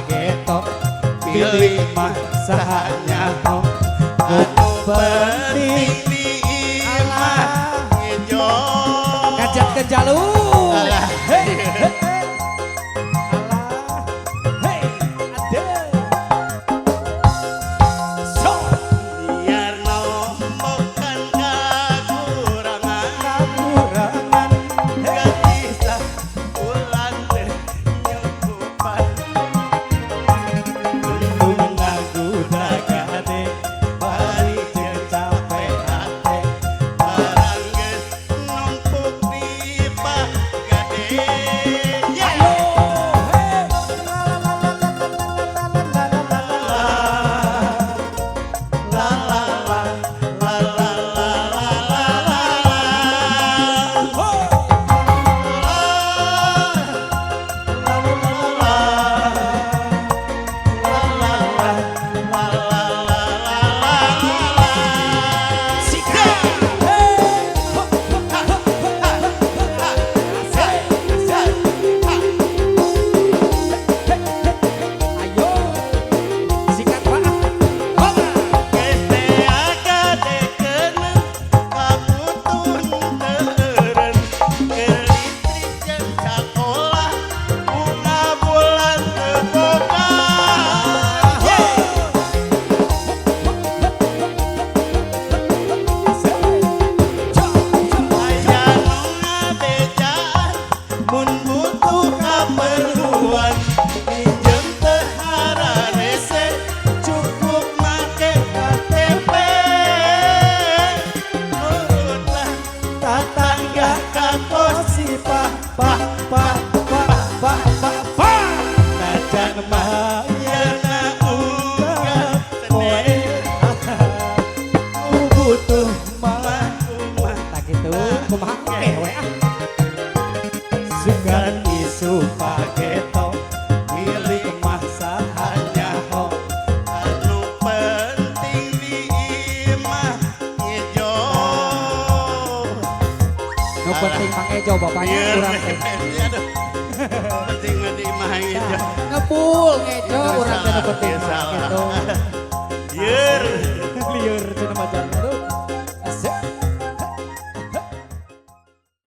pageto, milik mah saha nyaho. Anu penting di imah ngejo. Ngajak ke jalur. Alah. Hei, hei, hei. Alah. Hei, ade. So, Biar nombokan kakurangan. Kakurangan. Gaji sabulan teh nyukupan. Untung ngaguda gade, bari jeung capek hate. Barang geus numpuk di Pagade. Ayo, hei. La la la la la la la la la la. La la la la la la la la la. Ho. La La la la la. la la la la la la la la. Sikat. Hei. Ho, ho, ho, ho, ho, ho, ho. Asik, asik. Ha. Hei, hei, hei. Ayo. Sikat, Pak. Homa. Geus teh agadekeun kabutuh teu eureun. Keur listrik jeung sakola bunga bulan teu boga. Hey. Asik. Cok, cok. Aya nu ngabejaan mun butuh kaperluan, minjem teu hararese, cukup make KTP. Nurutlah Tatangga ka si pa pa pa pa pa pa pa. Najan mah Yeuna unggal Senin. Ku butuh mah. Kumaha? Tak gitu, kumaha oke we ah. Sugan isu pageto, milik mah saha nyaho. Anu penting di imah ngejo. Nu penting mangejo bapaknya Lieur. Urang teh. Aduh. Penting mah di imah ngejo. Ngebul ngejo urang teh nu penting Iya, mah salah. gitu. Lieur. Lieur cenah mah.